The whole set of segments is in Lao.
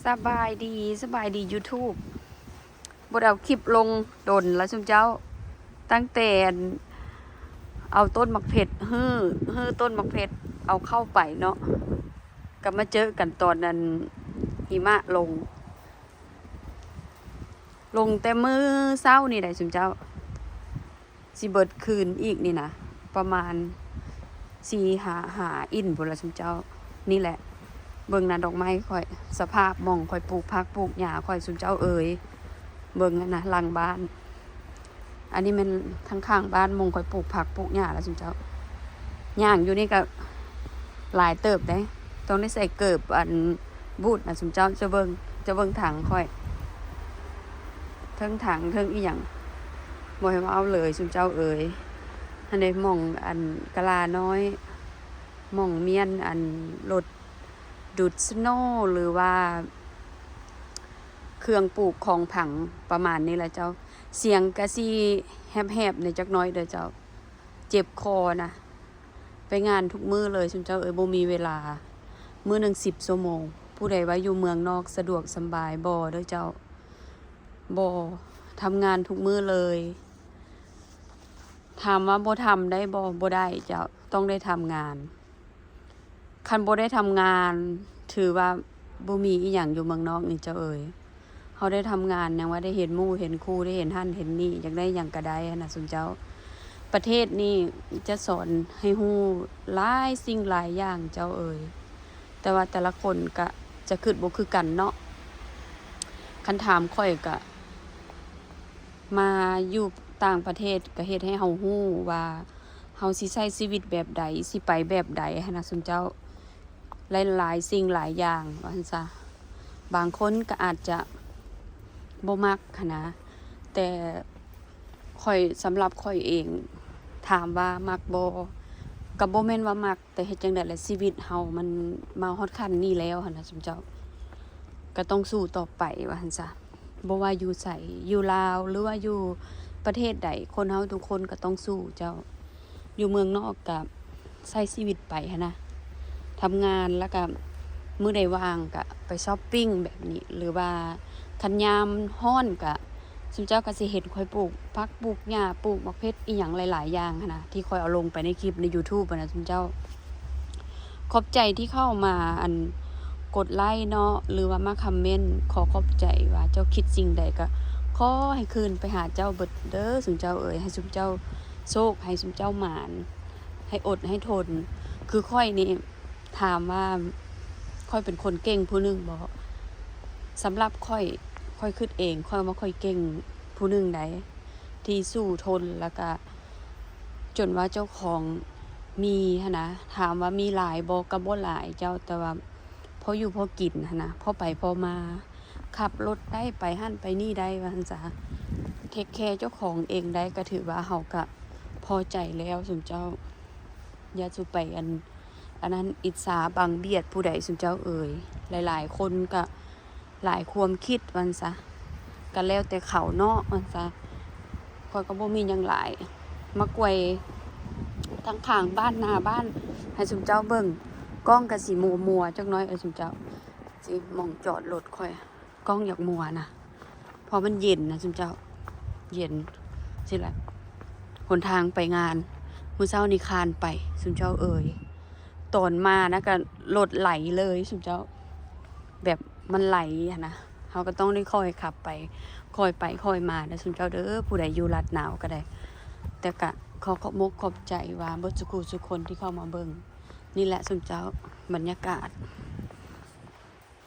ສະບາຍດີ ສະບາຍດີ YouTube ບໍ່ໄດ້ເອົາຄລິບລົງດົນລະຊຸມເຈົ້າ. ຕັ້ງແຕ່ອັນ ເອົາຕົ້ນໝາກເຜັດ ຮື້ ຮື້ຕົ້ນໝາກເຜັດເອົາເຂົ້າໄປເນາະ ກໍມາເຈີກັນຕອນນັ້ນ ຫິມະລົງ ລົງແຕ່ມື້ເຊົ້ານີ້ໄດ໋ຊຸມເຈົ້າ. ຊິເບິດຄືນອີກນີ້ນະ ປະມານສີ່ຫາຫ້າອິ້ນພຸ້ນລະຊຸມເຈົ້າ. ນີ້ແຫຼະ ເບິ່ງນະ ດອກໄມ້ຂ້ອຍ ສະພາບໝ່ອງຂ້ອຍປູກຜັກປູກຫຍ້າຂ້ອຍ ຊຸມເຈົ້າເອີຍ. ເບິ່ງຫັ້ນນະ ຫຼັງບ້ານ ອັນນີ້ແມ່ນທາງຂ້າງບ້ານ ໝ່ອງຂ້ອຍປູກຜັກປູກຫຍ້າລະຊຸມເຈົ້າ. ຍ່າງຢູ່ນີ້ກໍຫຼາຍເຕີບເດ້ ຕ້ອງໄດ້ໃສ່ເກີບອັນ ບູດນະຊຸມເຈົ້າ. ຈະເບິ່ງ ຈະເບິ່ງຖັງຂ້ອຍ ເທິງຖັງເທິງອີ່ຫຍັງ ບໍ່ໃຫ້ເວົ້າເລີຍຊຸມເຈົ້າເອີຍ. ຫັ້ນເດ້ ໝ່ອງອັນກະລານ້ອຍ ໝ່ອງມ້ຽນອັນລົດດູດສະໂນ ຫຼືວ່າເຄື່ອງປູກຂອງຝັງ ປະມານນີ້ລະເຈົ້າ. ສຽງກະຊິແຫບໆແດ່ຈັກໜ້ອຍເດີເຈົ້າ ເຈັບຄໍນະ. ໄປງານທຸກມື້ເລີຍຊຸມເຈົ້າເອີຍ ບໍ່ມີເວລາ ມື້ໜຶ່ງສິບຊົ່ວໂມງ. ຜູ້ໃດວ່າຢູ່ເມືອງນອກສະດວກສຳບາຍ ບໍ່ເດີເຈົ້າ ບໍ່ ທຳງານທຸກມື້ເລີຍ. ຖາມວ່າບໍ່ທຳໄດ້ບໍ່? ບໍ່ໄດ້ເຈົ້າ ຕ້ອງໄດ້ທຳງານ. ຄັນບໍ່ໄດ້ທຳງານ ຖືວ່າບໍ່ມີອີ່ຫຍັງຢູ່ເມືອງນອກນີ້ເຈົ້າເອີຍ. ເຮົາໄດ້ທຳງານ ຫຍັງວ່າໄດ້ເຫັນໝູ່ເຫັນຄູ່ ໄດ້ເຫັນຫັ້ນເຫັນນີ້ ຢາກໄດ້ຫຍັງກໍໄດ້ຫັ້ນນະຊຸມເຈົ້າ. ປະເທດນີ້ຈະສອນໃຫ້ຮູ້ຫຼາຍສິ່ງຫຼາຍຢ່າງເຈົ້າເອີຍ ແຕ່ວ່າແຕ່ລະຄົນກະຈະຄິດບໍ່ຄືກັນເນາະ. ຄັນຖາມຂ້ອຍກະ ມາຢູ່ຕ່າງປະເທດກະເຮັດໃຫ້ເຮົາຮູ້ວ່າ ເຮົາຊິໃຊ້ຊີວິດແບບໃດ ຊິໄປແບບໃດຫັ້ນນະຊຸມເຈົ້າ. ຫຼາຍໆສິ່ງຫຼາຍຢ່າງວ່າຊັ້ນຊະ ບາງຄົນກໍອາດຈະບໍ່ມັກຫັ້ນນະ ແຕ່ຂ້ອຍ ສຳລັບຂ້ອຍເອງ ຖາມວ່າມັກບໍ່? ກໍບໍ່ແມ່ນວ່າມັກ ແຕ່ເຮັດຈັ່ງໃດລະ ຊີວິດເຮົາມັນມາຮອດຂັ້ນນີ້ແລ້ວຫັ້ນນະຊຸມເຈົ້າ ກໍຕ້ອງສູ້ຕໍ່ໄປວ່າຊັ້ນຊະ. ບໍ່ວ່າຢູ່ໃສ ຢູ່ລາວ ຫຼືວ່າຢູ່ປະເທດໃດ ຄົນເຮົາທຸກຄົນກໍຕ້ອງສູ້ເຈົ້າ. ຢູ່ເມືອງນອກກະໃຊ້ຊີວິດໄປຫັ້ນນະ ທຳງານ ແລ້ວກະມື້ໃດວ່າງກະໄປຊັອບປິງແບບນີ້ ຫຼືວ່າຄັນຍາມຮ້ອນກະ ຊຸມເຈົ້າກະຊິເຫັນຂ້ອຍປູກຜັກ ປູກຫຍ້າ ປູກໝາກເຜັດ ອີ່ຫຍັງຫຼາຍໆຢ່າງຫັ້ນນະ ທີ່ຂ້ອຍເອົາລົງໄປໃນຄລິບໃນ YouTube ຫັ້ນນະຊຸມເຈົ້າ. ຂອບໃຈທີ່ເຂົ້າມາ ອັນ ກົດໄລເນາະ ຫຼືວ່າມາຄອມເມັນ ຂໍຂອບໃຈວ່າເຈົ້າຄິດສິ່ງໃດກະຂໍໃຫ້ຄືນໄປຫາເຈົ້າເບິດເດີຊຸມເຈົ້າເອີຍ. ໃຫ້ຊຸມເຈົ້າໂຊກ ໃຫ້ຊຸມເຈົ້າໝານ ໃຫ້ອົດໃຫ້ທົນ. ຄືຂ້ອຍນີ້ ຖາມວ່າຂ້ອຍເປັນຄົນເກັ່ງຜູ້ໜຶ່ງບໍ່? ສຳລັບຂ້ອຍ ຂ້ອຍຄິດເອງ ຂ້ອຍວ່າຂ້ອຍເກັ່ງຜູ້ໜຶ່ງໃດ໋ ທີ່ສູ້ທົນ ແລ້ວກະຈົນວ່າເຈົ້າຂອງມີຫັ້ນນະ. ຖາມວ່າມີຫຼາຍບໍ່? ກໍບໍ່ຫຼາຍເຈົ້າ ແຕ່ວ່າພໍຢູ່ພໍກິນຫັ້ນນະ ພໍໄປພໍມາ ຂັບລົດໄດ້ ໄປຫັ້ນໄປນີ້ໄດ້ວ່າຊັ້ນຊະ. ເທກແຄເຈົ້າຂອງເອງໄດ້ ກໍຖືວ່າເຮົາກະພໍໃຈແລ້ວຊຸມເຈົ້າ. ຢ່າສູ່ໄປອັນ ອັນນັ້ນ ອິດສາບັງບຽດຜູ້ໃດຊຸມເຈົ້າເອີຍ. ຫຼາຍໆຄົນກະຫຼາຍຄວາມຄິດວ່າຊັ້ນຊະ ກະແລ້ວແຕ່ເຂົາເນາະວ່າຊັ້ນຊະ. ຂ້ອຍກໍບໍ່ມີຫຍັງຫຼາຍ ມາກວຍທາງຂ້າງບ້ານໜ້າບ້ານໃຫ້ຊຸມເຈົ້າເບິ່ງ. ກ້ອງກະຊິມົວໆຈັກໜ້ອຍ ເອີ ຊຸມເຈົ້າ ຊິໝ່ອງຈອດລົດຂ້ອຍ ກ້ອງຢາກມົວນະ ເພາະມັນເຢັນນະຊຸມເຈົ້າ ເຢັນຊີ້ແຫຼະ. ຫົນທາງໄປງານ ມື້ເຊົ້ານີ້ຄານໄປຊຸມເຈົ້າເອີຍ. ຕອນມານະກະລົດໄຫຼເລີຍຊຸມເຈົ້າ ແບບມັນໄຫຼຫັ້ນນະ. ເຮົາກໍຕ້ອງໄດ້ຄ່ອຍຂັບໄປ ຄ່ອຍໄປຄ່ອຍມາເດີຊຸມເຈົ້າເດີ ຜູ້ໃດຢູ່ລັດໜາວກໍໄດ້. ແຕ່ກະຂໍຂອບມົກຂອບໃຈວ່າເບິດສຸຜູ້ສຸຄົນທີ່ເຂົ້າມາເບິ່ງ. ນີ້ແຫຼະຊຸມເຈົ້າ ບັນຍາກາດ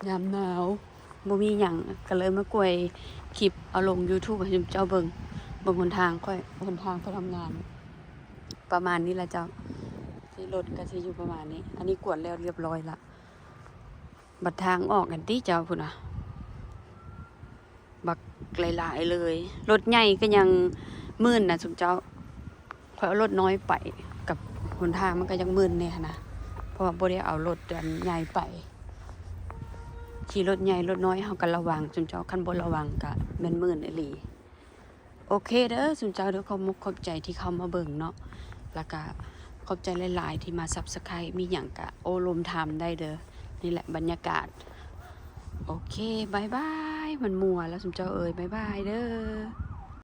ຍາມໜາວ ບໍ່ມີຫຍັງ ກໍເລີຍມາກວຍຄລິບເອົາລົງ YouTube ໃຫ້ຊຸມເຈົ້າເບິ່ງ. ເບິ່ງຫົນທາງຂ້ອຍ ຫົນທາງໄປທຳງານ ປະມານນີ້ລະເຈົ້າ. ທີ່ລົດກໍຊິຢູ່ປະມານນີ້ ອັນນີ້ກວດແລ້ວລຽບຮ້ອຍລະ. ບັດທາງອອກຫັ້ນຕິເຈົ້າ ພຸ້ນນະ ບັກຫຼາຍໆເລີຍ. ລົດໃຫຍ່ກໍຍັງມື່ນນະຊຸມເຈົ້າ. ຂ້ອຍເອົາລົດນ້ອຍໄປ ກັບຫົນທາງມັນກໍຍັງມື່ນແດ່ຫັ້ນນະ ເພາະວ່າບໍ່ໄດ້ເອົາລົດອັນໃຫຍ່ໄປ. ຂີ່ລົດໃຫຍ່ລົດນ້ອຍເຮົາກໍລະວັງຊຸມເຈົ້າ ຄັນບໍ່ລະວັງກໍແມ່ນມື່ນອີ່ຫຼີ. ໂອເຄເດີຊຸມເຈົ້າເດີ ຂອບມົກຂອບໃຈທີ່ເຂົ້າມາເບິ່ງເນາະ ແລ້ວກະຂອບໃຈຫຼາຍໆທີ່ມາ Subscribe ມີຫຍັງກະໂອ້ລົມຖາມໄດ້ເດີ. ນີ້ແຫຼະບັນຍາກາດ. ໂອ ໂອເຄ ບາຍບາຍ ມັນມົວແລ້ວຊຸມເຈົ້າເອີຍ ບາຍບາຍເດີ້.